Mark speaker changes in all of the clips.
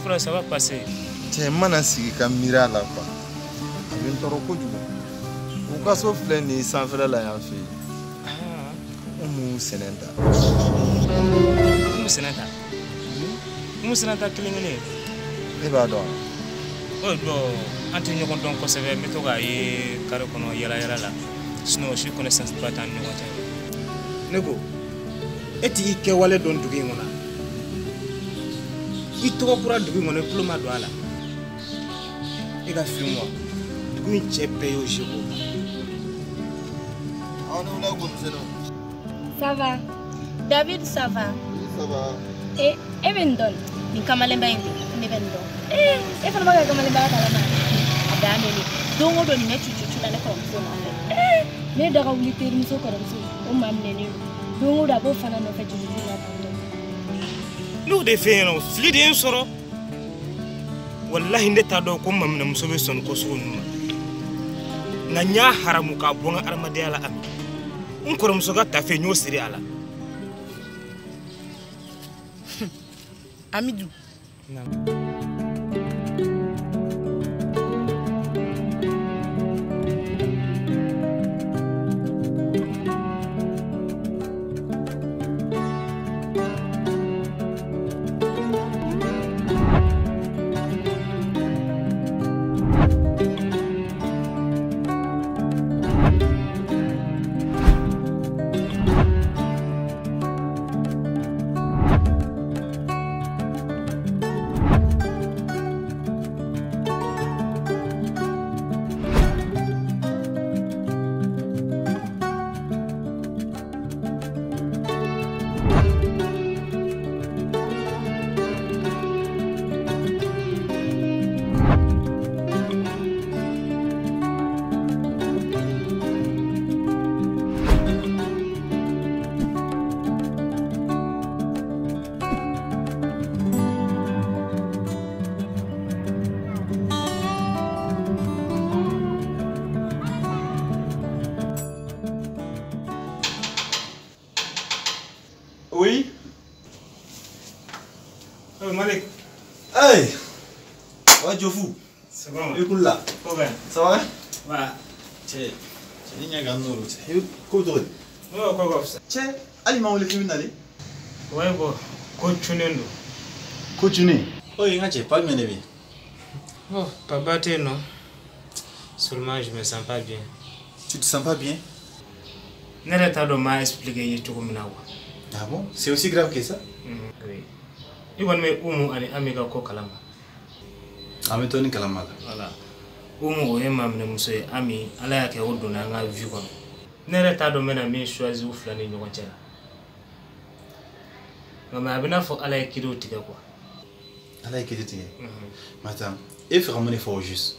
Speaker 1: Frère, ça va passer.
Speaker 2: Cɛ, n mana sigi ka miiri a la quoi. A bɛ n tɔɔrɔ kojugu. U ka so filɛ nin ye sanfɛla la yan fɛ yen. Umu Sɛnɛnta.
Speaker 1: Umu Sɛnɛnta? Umu Sɛnɛnta kelen kelen.
Speaker 2: E b'a dɔn wa?
Speaker 1: Oh bon, an tɛ ɲɔgɔn dɔn kosɛbɛ, n bɛ to k'a ye carré kɔnɔ yala yala la. Sinon, si connaissance ba t'an ni ɲɔgɔn cɛ.
Speaker 3: Ne ko, e t'i kɛwale dɔn dugu in kɔnɔ. I tɔgɔ kura dugu in kɔnɔ, i tulo ma don a la. E ka film wa, dugu in cɛ bɛɛ y'o jeu k'o ban.
Speaker 2: Aw ni wula gomisɛnninw.
Speaker 4: Ça va. David, ça va.
Speaker 2: Oui, ça va.
Speaker 4: Eh, e bɛ nin dɔn? Nin kamalenba in de, ne bɛ nin dɔn. Eh, e fana b'a ka kamalenba kalama. A dan de ne. Don o don nin bɛ cucucu la ne kɔrɔmuso nɔfɛ. Eh, ne da ka wuli terimuso kɔrɔmuso, o maa minɛnen don. Don o don a b'o fana nɔfɛ cucucu la tan tɔ.
Speaker 3: N'o de f'e ɲɛna, fili de ye n sɔrɔ. Walahi ne t'a dɔn ko maminɛmuso bɛ sɔn nin ko sugu ninnu ma. Nka n y'a haramu k'a bɔ n ka adamadenya la Ami. N kɔrɔmuso ka tafe n y'o siri a la.
Speaker 5: Amidou.
Speaker 2: Oui.
Speaker 1: Oh, Malik.
Speaker 2: Hey. Ouais, Djofou.
Speaker 1: C'est bon.
Speaker 2: Écoute là.
Speaker 1: Ok.
Speaker 2: Ça va?
Speaker 1: Ouais.
Speaker 2: Tchè, tchè, il y a un grand nom. Quoi,
Speaker 1: Oh, quoi, quoi.
Speaker 2: Tchè, allez, ma on le aller.
Speaker 1: Ouais, bon. Continuez.
Speaker 2: Continuez. Oh, il y a un pas bien aimé.
Speaker 1: Oh, papa, t'es non. Seulement, je me sens pas bien.
Speaker 2: Tu te sens pas bien?
Speaker 1: Ne yɛrɛ t'a dɔn m'a expliqué ye cogo min na quoi.
Speaker 2: Ah bon? C'est aussi grave que ça?
Speaker 1: Oui. I kɔni bɛ Umu ani Ami ka ko kalama.
Speaker 2: An bɛ tɔni kalama la.
Speaker 1: Voilà. Umu o ye maminɛmuso ye, Ami Ala y'a kɛ o donna an ka vie kɔnɔ. Ne yɛrɛ t'a dɔn n bɛna min choisi u fila ni ɲɔgɔn cɛ la. Nka mais a bɛ n'a fɔ Ala ye kiiriw tigɛ quoi.
Speaker 2: Ala ye kiiri tigɛ? Mais attends, e fɛ ka mun de fɔ au juste?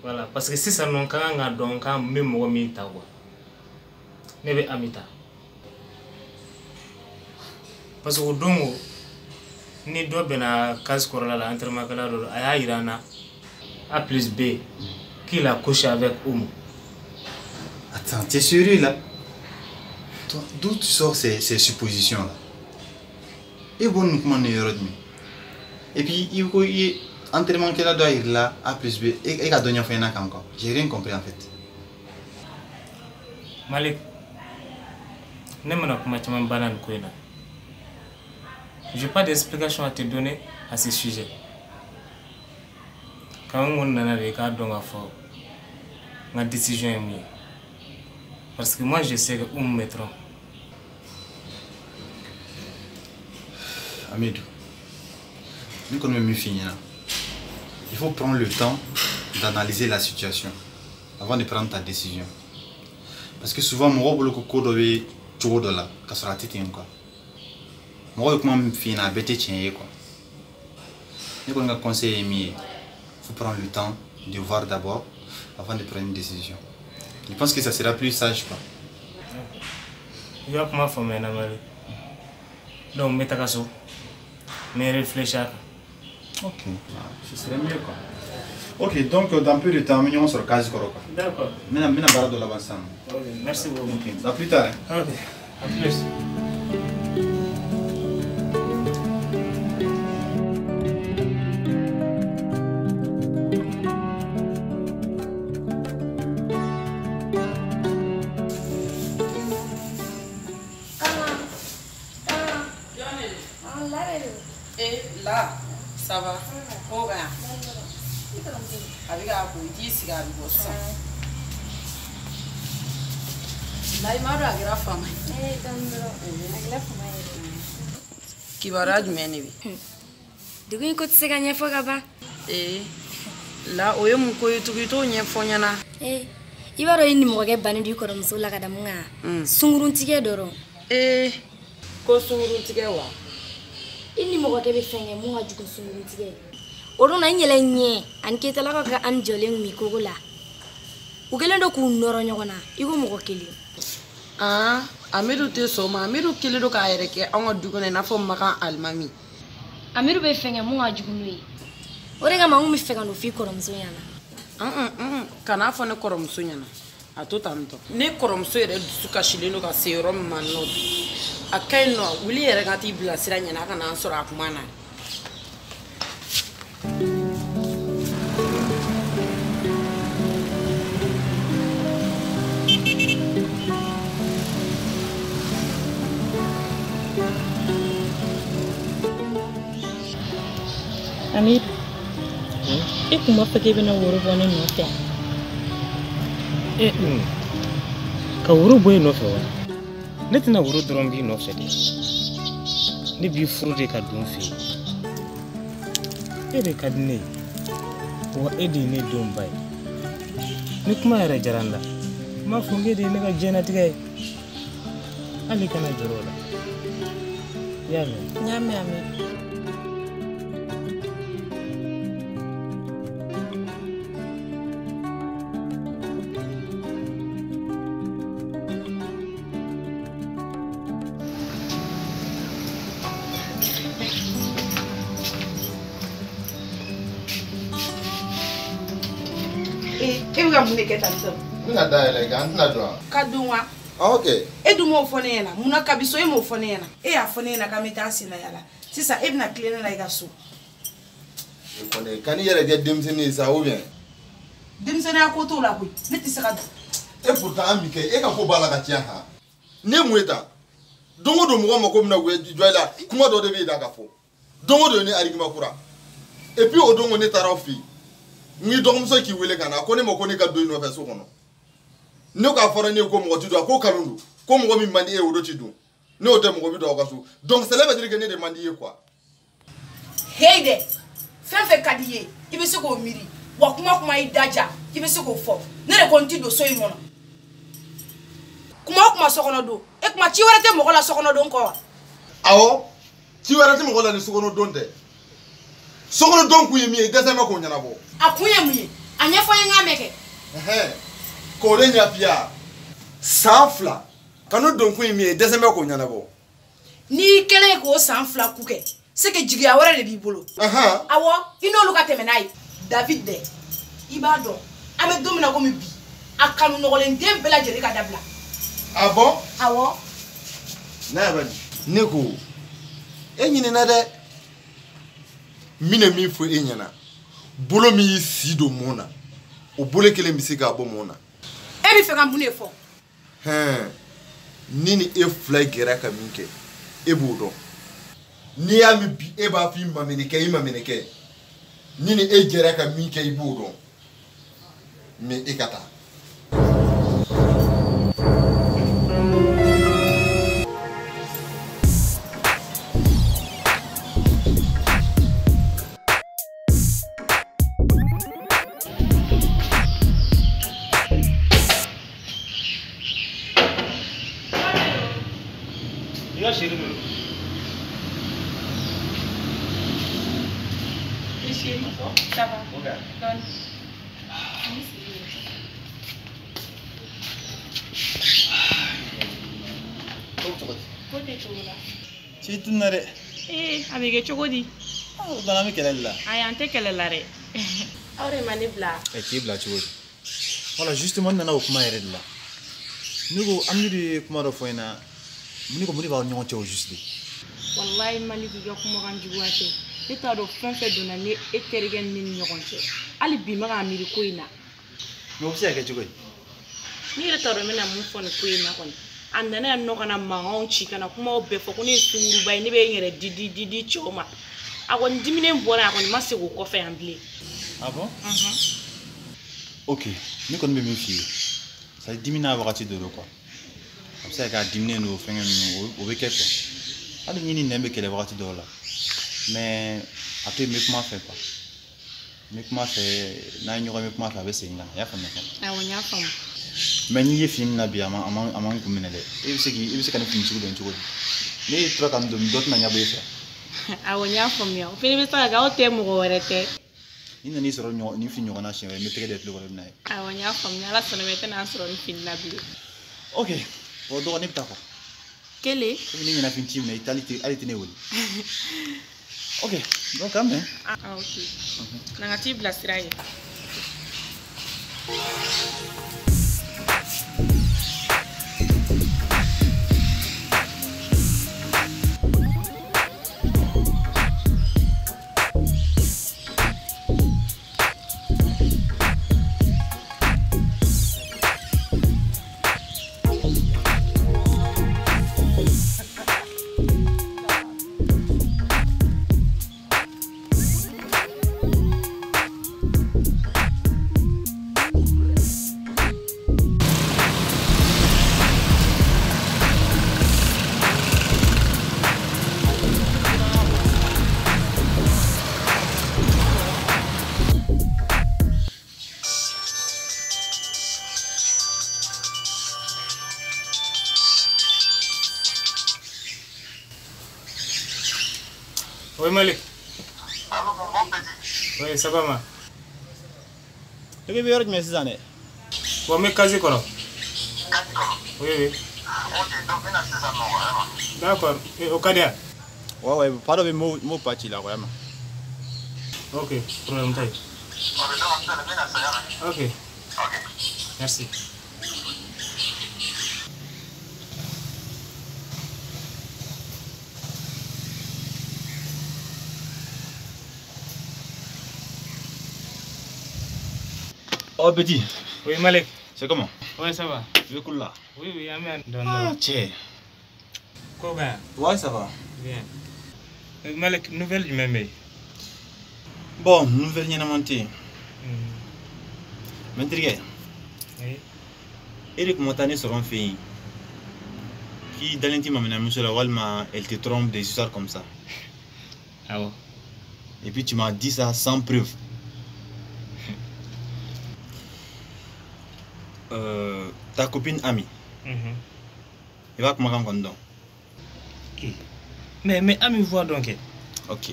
Speaker 1: Voilà, parce que sisan nɔ n ka kan k'a dɔn k'an bɛ mɔgɔ min ta quoi. Ne bɛ Ami ta. Parce que o don o ni dɔ bɛnna case kɔrɔla la entraînement kɛla dɔ don, a y'a yira n na A plus B qu'il a couché avec Oumou.
Speaker 2: Attends, t'es sérieux là? D'où tu sors ces suppositions là? Et bon, nous comment nous. Et puis il faut y entraînement kɛla dɔ yira la A plus B e ka dɔ ɲɛfɔ ɲɛna kan quoi. J'ai rien compris en fait.
Speaker 1: Malik, ne mana kuma caman banna nin ko in na. J'ai pas d'explication à te donner à ce sujet. Quand on nana de k'a dɔn k'a fɔ n ka décision ye mun ye. Parce que moi je sais que Oumou me trompe.
Speaker 2: Amidou, ne kɔni bɛ min f'i ɲɛna, il faut prendre le temps d'analyser la situation avant de prendre ta décision. Parce que souvent mɔgɔw bolo ko ko dɔ bɛ cogo dɔ la k'a sɔrɔ a tɛ ten quoi. Mɔgɔ bɛ kuma min f'i ɲɛna a bɛɛ tɛ tiɲɛ ye quoi. Ne kɔni ka conseil ye min ye, faut prendre le temps de voir d'abord avant de prendre une décision. Je pense que ça sera plus sage quoi.
Speaker 1: I ka kuma faamuya na Malik. Donc n bɛ taga so, n bɛ réfléchir a kan.
Speaker 2: Ok, ce serait mieux quoi. Ok, donc dans peu de temps, an bɛ ɲɔgɔn sɔrɔ case kɔrɔ quoi.
Speaker 1: D'accord.
Speaker 2: N bɛna baara dɔ laban sisan.
Speaker 1: Ok, merci beaucoup.
Speaker 2: Ok, à plus tard. Hein.
Speaker 1: Ok, à plus.
Speaker 4: Ah, la de.
Speaker 5: Eh, la, ça va. Ko ka yan. A bɛ k'a ko i t'i sigi a bɛ bɔ sisan. La i m'a dɔn a kɛra faama ye.
Speaker 4: Eh, dɔɔni dɔrɔn. A kɛra faama ye.
Speaker 5: Kibaruya jumɛn de bɛ?
Speaker 4: Degun in ko tɛ se ka ɲɛfɔ ka ban.
Speaker 5: Ee, la o ye mun ko ye tugun i t'o ɲɛfɔ n ɲɛna.
Speaker 4: Ee, i b'a dɔn i nimɔgɔkɛ bannen don i kɔrɔmuso la ka da mun kan? Sunguruntigɛ dɔrɔn.
Speaker 5: Ee, ko sunguruntigɛ wa?
Speaker 4: I nimɔgɔkɛ bɛ fɛn kɛ mun ka jugu sunguruntigɛ ye. O don na n yɛlɛ ɲɛ ani Keyitalakaw ka an jɔlen kun bɛ kogo la. U kɛlen don k'u nɔrɔ ɲɔgɔn na i ko mɔgɔ kelen.
Speaker 5: Aa, Amidu tɛ sɔn o ma. Amidu kɛlen don k'a yɛrɛ kɛ anw ka du kɔnɔ i n'a fɔ Makan alimami.
Speaker 4: Amidu bɛ fɛn kɛ mun ka jugu n'o ye. O de kama n kun bɛ fɛ ka n'o f'i kɔrɔmuso ɲɛna.
Speaker 5: Kan'a fɔ ne kɔrɔmuso ɲɛna. A to tan tɔ. Ne kɔrɔmuso yɛrɛ dusu kasilen don ka se yɔrɔ min ma nɔ bi. A ka ɲi nɔ, wuli yɛrɛ ka t'i bilasira ɲɛna a kana an sɔrɔ a kuma na.
Speaker 6: Amidu, e kun b'a fɔ k'e bɛna woro bɔ ne nɔfɛ.
Speaker 1: Ka woro bɔ e nɔfɛ wa? Ne tɛna woro dɔrɔn b'i nɔfɛ dɛ. Ne b'i furu de ka don n fɛ yen. E de ka di ne ye, wa e de ye ne denw ba ye. Ni kuma yɛrɛ diyara n la, n b'a fɔ k'e de ye ne ka diɲɛlatigɛ ye. Hali i kana jɔrɔ o la. I y'a mɛn?
Speaker 6: N y'a mɛn Amidu.
Speaker 5: E bɛ ka mun de kɛ tan sisan?
Speaker 7: N bɛna dayɛlɛ nka n tɛna don wa?
Speaker 5: Ka don wa?
Speaker 7: Ah ok.
Speaker 5: E dun m'o fɔ ne ɲɛna, munna kabi so e m'o fɔ ne ɲɛna? E y'a fɔ ne ɲɛna k'an bɛ taa senna yaala. Sisan e bɛna tilen ne la i ka so.
Speaker 7: E kɔni kan'i yɛrɛ kɛ denmisɛnnin ye sa ou bien?
Speaker 5: Denmisɛnninya ko t'o la koyi, ne tɛ se ka don.
Speaker 7: E pourtant an bi kɛ e ka ko b'a la ka tiɲɛ han. Ne ye mun ye tan? Don o don mɔgɔ mako bɛna jɔ i la, kuma dɔ de bɛ i da ka fɔ. Don o don ni argument kura. Et puis o don ko ne taara aw fɛ yen. N k'i dɔgɔmuso k'i wele ka na, a ko ne ma ko ne ka don i nɔfɛ so kɔnɔ. Ne k'a fɔra ne ye ko mɔgɔ ti don, a ko kalon don. Ko mɔgɔ min man di e ye o de ti don. Ne y'o tɛ mɔgɔ bi don aw ka so. Donc cela veut dire que ne de man di i ye quoi.
Speaker 5: Hey dɛ, fɛn fɛn ka di i ye, i bɛ se k'o miiri. Wa kuma kuma i da ja, i bɛ se k'o fɔ. Ne de ko n ti don so in kɔnɔ. Kuma o kuma sokɔnɔ don, e kuma ci wɛrɛ tɛ mɔgɔ la sokɔnɔ don kɔ wa?
Speaker 7: Awɔ, ci wɛrɛ tɛ mɔgɔ la ni sokɔnɔ don tɛ. Sokɔnɔ don kun ye min ye, i dɛsɛ bɛ k'o ɲɛnabɔ.
Speaker 5: A kun ye mun ye? A ɲɛfɔ n ye n k'a mɛn kɛ.
Speaker 7: K'o de ɲɛ f'i ye san 2 kanu don kun ye min ye, i dɛsɛ bɛ k'o ɲɛnabɔ.
Speaker 5: N'i kɛlen ye k'o san 2 ku kɛ, c'est que jigiya wɛrɛ de b'i bolo. Awɔ, i n'olu ka tɛmɛ n'a ye. David dɛ, i b'a dɔn an bɛ don min na komi bi, a kanu nɔgɔlen den bɛɛ lajɛlen ka dabila.
Speaker 7: Ah bon?
Speaker 5: Awɔ.
Speaker 7: Ne yɛrɛ ne ko e ɲinɛna dɛ. N bɛna min fɔ e ɲɛna, bolo min y'i si don mɔn na, o bolo kelen bɛ se k'a bɔ mɔn na.
Speaker 5: E bɛ fɛ ka mun de fɔ?
Speaker 7: Hɛn, ni ni e fila gɛrɛ ka min kɛ, e b'o dɔn. N'i y'a mɛn bi e b'a fɔ i maminɛkɛ, i maminɛkɛ. Ni ni e jɛra ka min kɛ, i b'o dɔn. Mais e ka taa.
Speaker 6: Ça va.
Speaker 1: Ok.
Speaker 6: Donne. Ko tɛ cogo la.
Speaker 2: Ci tunna dɛ.
Speaker 6: Ee, a bɛ kɛ cogo di?
Speaker 2: O bana an bɛ kɛlɛ de la.
Speaker 6: Ayi, an tɛ kɛlɛ la dɛ. Aw de ma ne bila.
Speaker 2: Ɛ k'i bila cogo di? Voilà, justement n nana o kuma yɛrɛ de la. Ne ko Amidu ye kuma dɔ fɔ n ɲɛna. Ne ko mun de b'aw ni ɲɔgɔn cɛ o juste de?
Speaker 6: Walayi Maliki i ka kumakan juguya tɛ. Ne t'a dɔn fɛn fɛn donna ne e terikɛ ni ne ni ɲɔgɔn cɛ. Hali bi n bɛ k'a miiri ko in na.
Speaker 2: Mais o bɛ se ka kɛ cogo di?
Speaker 6: Ne yɛrɛ t'a dɔn n bɛna mun fɔ nin ko in na kɔni. A nana yan nɔ ka na mankanw ci ka na kumaw bɛɛ fɔ ko ne ye sunguruba ye, ne bɛ n yɛrɛ di di di di cɛw ma. A kɔni diminen bɔra, a kɔni ma segin o kɔfɛ yan bilen.
Speaker 2: Ah bon? Ok, ne kɔni bɛ min f'i ye, ça dimi n'a wagati dɔ don quoi. A bɛ se ka kɛ a diminen don fɛngɛ ninnu, o bɛ kɛ quoi. Hali ni ni nɛn bɛ kɛlɛ wagati dɔw la. Mais a to yen, n bɛ kuma fɛ quoi. N bɛ kuma fɛ, n'an ye ɲɔgɔn ye, n bɛ kuma fɛ, a bɛ segin ka na. I y'a faamuya?
Speaker 6: Awɔ, n y'a faamu.
Speaker 2: Mais n'i ye fini min na bi, a ma n kun minɛ dɛ. E bɛ se k'i, i bɛ se ka nin fini sugu dɔn cogo di? Ne tora ka nin don, dɔ tɛna ɲɛbɔ e fɛ.
Speaker 6: Awɔ, n y'a faamuya. O fana bɛ se ka kɛ aw tɛ mɔgɔ wɛrɛ tɛ.
Speaker 2: Ni nan'i sɔrɔ nin fini ɲɔgɔnna siɲɛ wɛrɛ, n bɛ tɛgɛ da i tulo kɔrɔ, i bɛ na ye.
Speaker 6: Awɔ, n y'a faamuya. Ala sɔnna ma, i tɛna n sɔrɔ nin fini na bilen.
Speaker 2: Ok, bon dɔgɔ, ne bɛ taa quoi.
Speaker 6: Kelen.
Speaker 2: Komi ne ɲɛnafin t'i minɛ, i tɛ hali tɛ ne wele. Ok, donc quand même.
Speaker 6: Ah ok. Na ka t'i bilasira ye.
Speaker 3: Oui, Malik. Allô, mon bon petit. Oui, ça va, ma.
Speaker 2: Ne bɛ yɔrɔ jumɛn sisan dɛ?
Speaker 3: Bon, n bɛ casier kɔnɔ.
Speaker 7: Casier kɔnɔ?
Speaker 3: Oui, oui.
Speaker 7: Ok, donc n bɛ na sisan nɔ, vraiment.
Speaker 3: D'accord. O ka di yan?
Speaker 2: Ouais, ouais, pa dɔ bɛ m'o pa ci la, quoi, ma.
Speaker 3: Ok, problème tɛ yen.
Speaker 7: Ok, donc à tout à l'heure, n bɛ na sisan, y'a mɛn?
Speaker 3: Ok.
Speaker 7: Ok.
Speaker 3: Merci.
Speaker 2: Oh petit.
Speaker 3: Oui Malik.
Speaker 2: C'est comment?
Speaker 3: Oui, ça va.
Speaker 2: Tu veux cool là?
Speaker 3: Oui, oui, amen.
Speaker 2: Ah, tiens.
Speaker 3: Comment?
Speaker 2: Ouais, ça va.
Speaker 3: Bien. Malik, nouvelle du même.
Speaker 2: Bon, nouvelle ɲɛnama tɛ yen. Mais n terikɛ.
Speaker 3: Oui.
Speaker 2: E de kun ma taa ne sɔrɔ n fɛ yen k'i dalen t'i maminɛmuso la walima elle te trompe, des histoires comme ça.
Speaker 1: Awɔ.
Speaker 2: Et puis tu m'as dit ça sans preuve. Ta copine Ami. Il va comment qu'on donne.
Speaker 3: Mais Ami voit donc.
Speaker 2: Ok.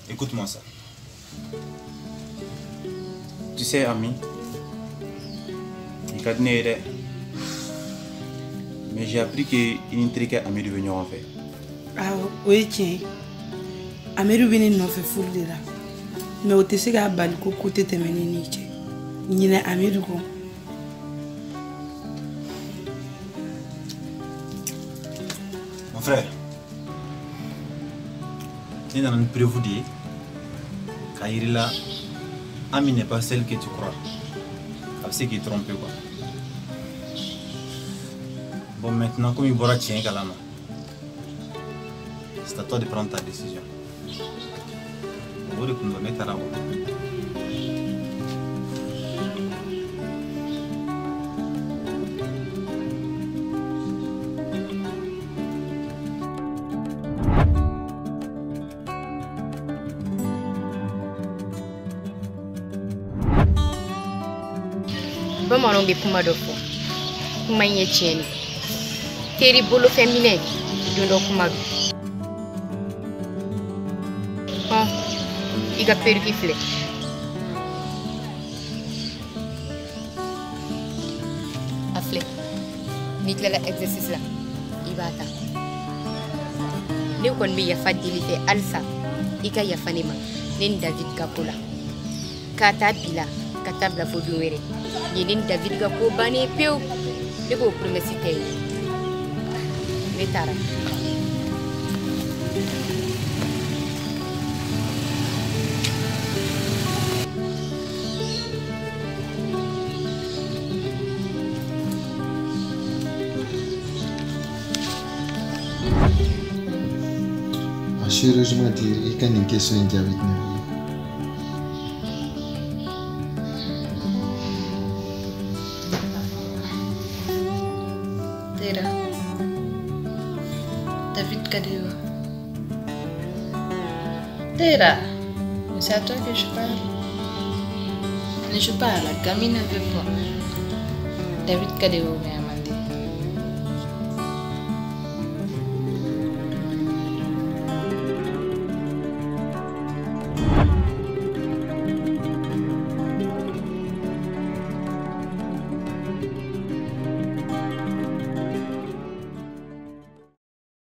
Speaker 2: Écoute-moi ça. Tu sais Ami, il a mais j'ai appris que il n'y a Ami de venir en fait.
Speaker 5: Ah oui tiens. Ami de venir nous faire fou de là. Mais o tɛ se k'a bali ko ko tɛ tɛmɛ ne n'i cɛ. Ɲinɛ Amidu kɔ.
Speaker 2: Mon frère, ne nana ni preuve de ye k'a yir'i la Ami n'est pas celle que tu crois. A bɛ se k'i tromper quoi. Bon maintenant comme i bɔra tiɲɛ kalama, c'est à toi de prendre ta décision. O de kun don ne taara o.
Speaker 8: Bamananw bɛ kuma dɔ fɔ, kuma in ye tiɲɛ de. Teri bolofɛn minɛ don dɔ kuma don. Hɔn, i ka perruque filɛ. A filɛ, n'i tilala exercice la, i b'a ta. Ne kɔni bɛ yafa deli fɛ halisa, i ka yafa ne ma, ne ni David ka ko la. K'a ta bi la, ka taa bila fo don wɛrɛ. Nin ye ne ni David ka ko bannen pewu. Ne k'o promesse tɛ ye. Ne taara.
Speaker 9: Sérieusement dire i ka nin question in jaabi di ne ma.
Speaker 10: Tera, David Kadeo. Tera, mais c'est à toi que je parle. Ne joue pas à la gamine avec moi. David Kadeo, mais